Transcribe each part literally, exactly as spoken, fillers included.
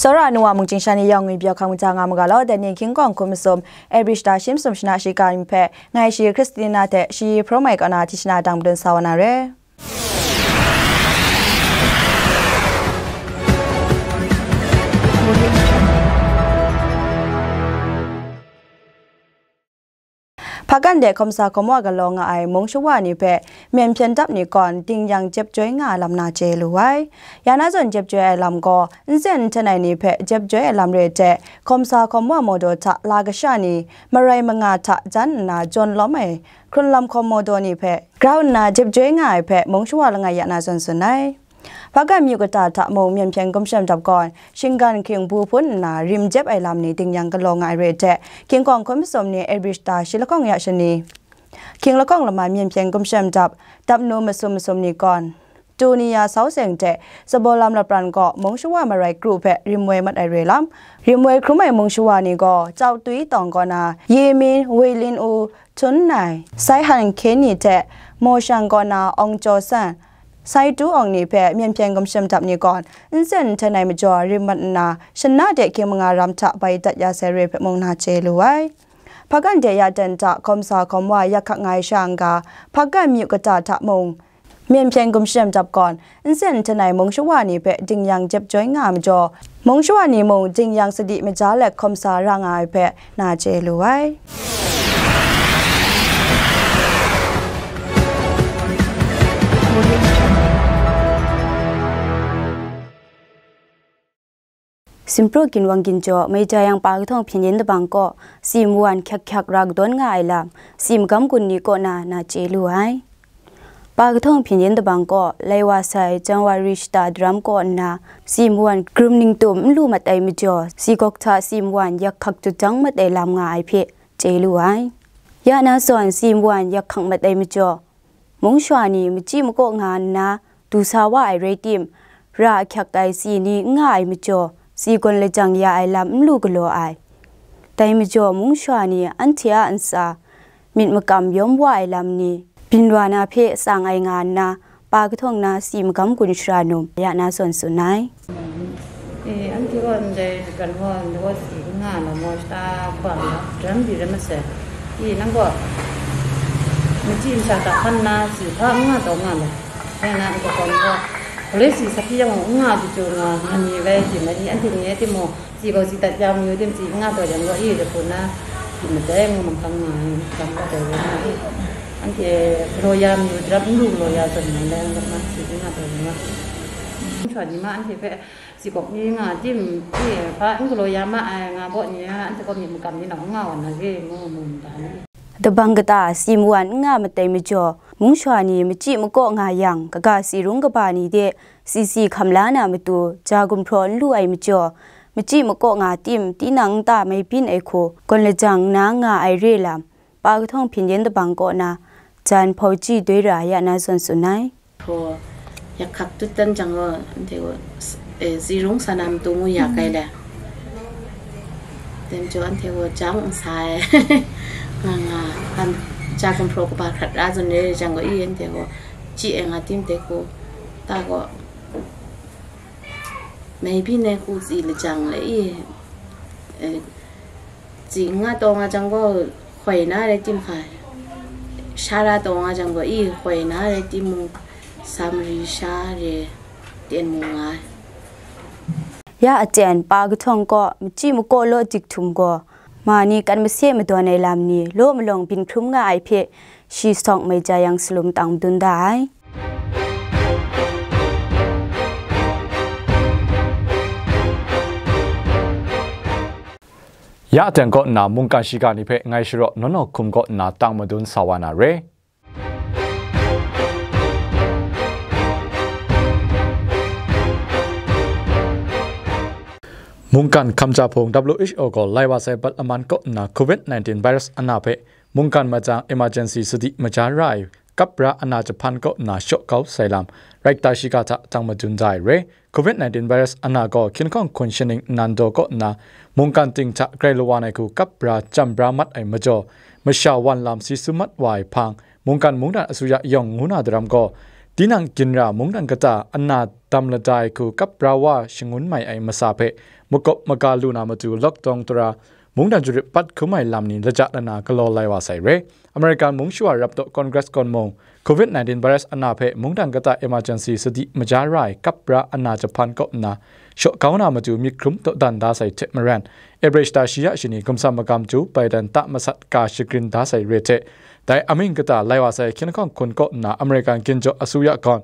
Tara nu wa mung chyingsha ni yawng ngwi byaw hkang maja nga mu ga law, dai ni King Kawng hkum masum, Average da shi masum shana shiga ni hpe, ngai shi Christina hte shi hprawng mai kaw na hti shana dang madun sa wa na re. Hpakan de hkawmsa hkawm wa galaw nga ai mung shawa ni hpe myen hpyen dap ni gawn dingyang jep joi nga ai lam na chye lu ai. Ya na zawn jep joi ai lam gaw, nsen nhten ai ni hpe jep joi ai lam re ai hte, hkawmsa hkawm wa mawdaw hta la kasha ni, marai manga hta jan nna jawn lawm ai hkrunlam hkawm mawdaw ni hpe grau nna jep joi nga ai hpe mung shawa langai ya na zawn tsun ai. Hpakan myu kata hta mung myen hpyen gumshem dap gawn, shinggan hking bu hpun nna rim jep ai lam ni dingyang galaw nga ai re ai hte, King Kawng hkum masum ni Average da shi lahkawng ya shani, hking lahkawng laman myen hpyen gumshem dap, dap nu masum masum ni gawn, tu ni ya sau seng hte, Sabaw lam lapran gaw mung shawa marai kru hpe rim woi mat ai re lam, rim woi hkrum ai mung shawa ni gaw, Chau Twi tawng kaw na, Ye Min, Wei Lin U, Htun Nai, Sai Han Hkye ni hte, Maw Shang kaw na, Ong Jaw San, Sai Tu Ong ni hpe myen hpyen gumshem dap ni gawn, nsen nhten ai majaw rim mat nna, shana de hkying manga ram hta bai dat ya sai re hpe mung na chye lu ai. Hpakan de ya ten hta hkawmsa hkawm wa yak hkak nga ai sha n-ga, hpakan myu kata hta mung, myen hpyen gumshem dap gawn, nsen nhten ai mung shawa ni hpe dingyang jep joi nga ai majaw, mung shawa ni mung dingyang sadi maja let hkawmsa ra nga ai hpe na chye lu ai. Simpraw ginwang ginjaw, Mei Ja Yang Pa Kahtawng Hpyen Yen Dabang kaw, si mawan hkyak hkyak ra kadawn nga ai lam, si magam gun ni kaw na, na chye lu ai. Pa Kahtawng Hpyen Yen Dabang kaw, lai wa sai, Janwari shata daram kaw nna, si mawan krum ningtum n lu mat ai majaw, si gawk hta si mawan yak hkak jut jang mat ai lam nga ai hpe chye lu ai. Ya na zawn, si mawan yak hkak mat ai majaw, mung shawa ni machyi makaw nga nna, du sa wa ai rai tim, ra ahkyak ai si ni n nga ai majaw, si gawn lajang ya ai lam n lu galaw ai. Dai majaw, mung shawa ni anhte a ntsa myit makam yawm wa ai lam ni, byin wa na hpe tsang ai nga nna, Pa Kahtawng na si magam gun shara num ya na zawn tsun ai. E, anhte gaw ndai dagan gaw, ndai gaw si n nga ai lam gaw, shata bang na, daram di rai masai. E, nang gaw machyi masha hta hkan nna si hpa n nga taw nga ai. Dai na, nang gaw, gaw, galoi si sa hpyi yang gaw, n nga ai chyu nga, nga ni rai tim ai, anhte ni rai timung, si gaw si dat ya mayu tim, si n nga taw yang gaw, e, dai hku na, si madai ngu manghkang nga ai, lam gaw dai rai nga ai. Anhte galaw ya mayu, daram n lu galaw ya zawn nang dai, nang gaw na, si n nga taw yang gaw. Nhtawm ni ma anhte hpe, si gawk ni nga tim, e, hpa n galaw ya ma ai nga gaw ni, anhte gaw myit makam ni nang n nga wa na re, ngu mu nta ni. Dabang kata si mawan n nga matai majaw, mung shawa ni machyi makaw nga yang, kaga si rung kaba ni de si si hkam la na matu, ja gumhpraw n lu ai majaw, machyi makaw nga tim, tinang nta mai byin ai hku, gawn lajang nna nga ai re lam, Pa Kahtawng Hpyen Yen Dabang kaw na, jan hpau ji doi ra ya na zawn tsun ai. Hpaw yak hkak tut dan jang gaw, anhte gaw, s-, e, si rung sa na matu ngu ya kai le. Dai majaw anhte gaw jang n sa ai. Nga nga, kan, ja gumhpraw kaba hkrat ra zawn re jang gaw, i, anhte gaw chyi ai nga tim dai hku, ta gaw, mai byin ai hku tsi lajang le, i, e, tsi n nga taw nga jang gaw, hkoi na rai tim hka, sha ra taw nga jang gaw, i, hkoi na rai timung, sa mari sha re ten mu nga ai. Ya aten Pa Kahtawng kaw machyi makaw law dik htum gaw, ma ni kan mase madawn ai lam ni law malawng byin hkrum nga ai hpe, shi sawng mai ja yang salum tang madun da ai. Ya aten kaw nna mungkan shiga ni hpe ngai sharaw nawnaw hkum kaw nna tang madun sa wa na re. Mungkan hkamja hpung W H O gaw lai wa sai bat laman kaw nna covid nineteen virus ana hpe mungkan majang emergency sadi maja ra ai kap ra ana jahpan kaw nna shaw kau sai lam, Richter shiga hta tang madun da ai re. Covid nineteen virus ana gaw hkying hkawng hkun shaning nnan daw kaw nna, mungkan ting hta grai lawan ai hku kap ra jam bra mat ai majaw, masha wan lam si sum mat wa ai hpang, mungkan mungdan asuya yawng ngu na daram gaw, Tinang ginra mungdan kata ana dam lada ai hku kap ra wa shangun mai ai masa hpe makawp maga lu na matu lockdown tara mungdan jarip pat hkrum ai lam ni laja lana galaw lai wa sai re. American mung shawa rap taw Congress gawn mung, covid nineteen virus ana hpe mungdan kata emergency sadi maja ra ai kap ra ana jahpan kaw nna, shaw kau na matu myit hkrum dawdan da sai hte maren, April shata shi ya shani gumsam magam Joe Biden ta masat ka shagrin da sai re hte, dai amying kata lai wa sai hkying lahkawng hkun kaw nna American ginjaw asuya gawn,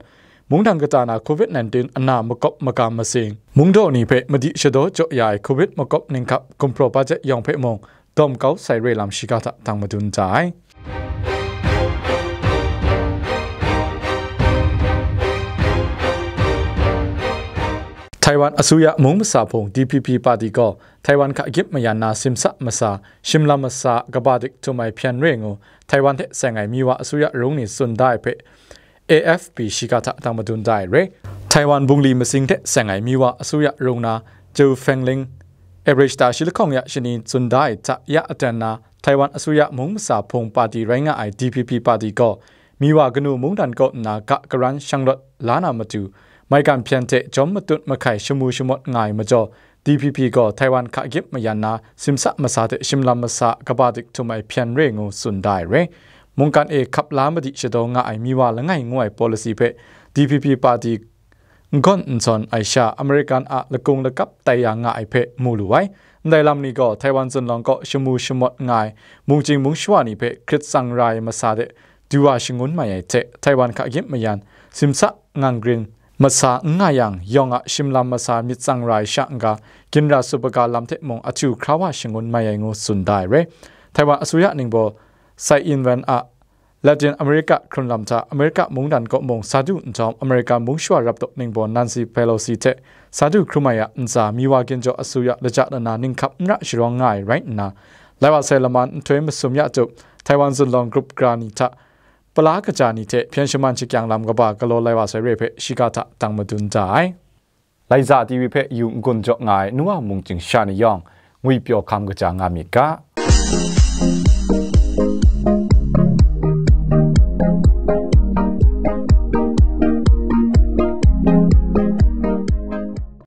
mungdan kata na covid nineteen ana makawp magam masing, mungdaw ni hpe madi shadaw jaw ya ai covid makawp ninghkap gumhpraw bajet yawng hpe mung, dawm kau sai re lam shiga hta dang madun da ai. Taiwan asuya mung masa hpung D P P party gaw Taiwan hka gyip mayan na simsa masa, shimlam masa kaba dik htum ai hpyan re ngu Taiwan hte seng ai Miwa asuya rung ni tsun da ai hpe A F P shiga hta dang madun da ai re. Taiwan bungli masing hte seng ai Miwa asuya rung na Zhou Fengling, April shata shi lahkawng ya shani tsun da ai hta ya aten na, Taiwan asuya mung masa hpung party rai nga ai D P P party gaw, Miwa kanu mungdan kaw nna ga karan shanglawt la na matu, maigan hpyan hte jawm matut mahkai shamu shamawt nga ai majaw, D P P gaw Taiwan hka gyip mayan na simsa masa hte shimlam masa kaba dik htum ai hpyan re ngu tsun da ai re. Mungkan e hkap la madi shadaw nga ai Miwa langai ngu ai policy hpe D P P party n gawn n sawn ai sha, American a lakung lakap tai ya nga ai hpe mu lu ai. Ndai lam ni gaw Taiwan zunlawng kaw shamu shamawt nga ai mungchying mungshawa ni hpe hkrit tsang ra ai masa de du wa shangun mai ai hte, Taiwan hka gyip mayan, simsa ngang grin masa n nga yang, yawng a shimlam masa myit tsang ra ai sha n-ga, ginra sup aga lam hte mung ahtu hkra wa shangun mai ai ngu tsun da ai re. Taiwan asuya ningbaw Tsai Ing-wen a Latin America hkrun lam hta America mungdan kaw mung sa du nhtawm, America mungshawa rap taw ningbaw Nancy Pelosi hte sa du hkrum ai a ntsa, Miwa ginjaw asuya laja lana ninghkap n ra sharawng nga ai rai nna, lai wa sai laman nhtoi masum ya tup, Taiwan zunlawng grup gara ni hta pala kaja ni hte hpyen shaman shakyang lam kaba galaw lai wa sai re hpe shiga hta dang madun da ai. Laiza T V hpe yu n-gun jaw nga ai nuwa mungchying sha ni yawng, ngwi pyaw hkam kaja nga myit ga.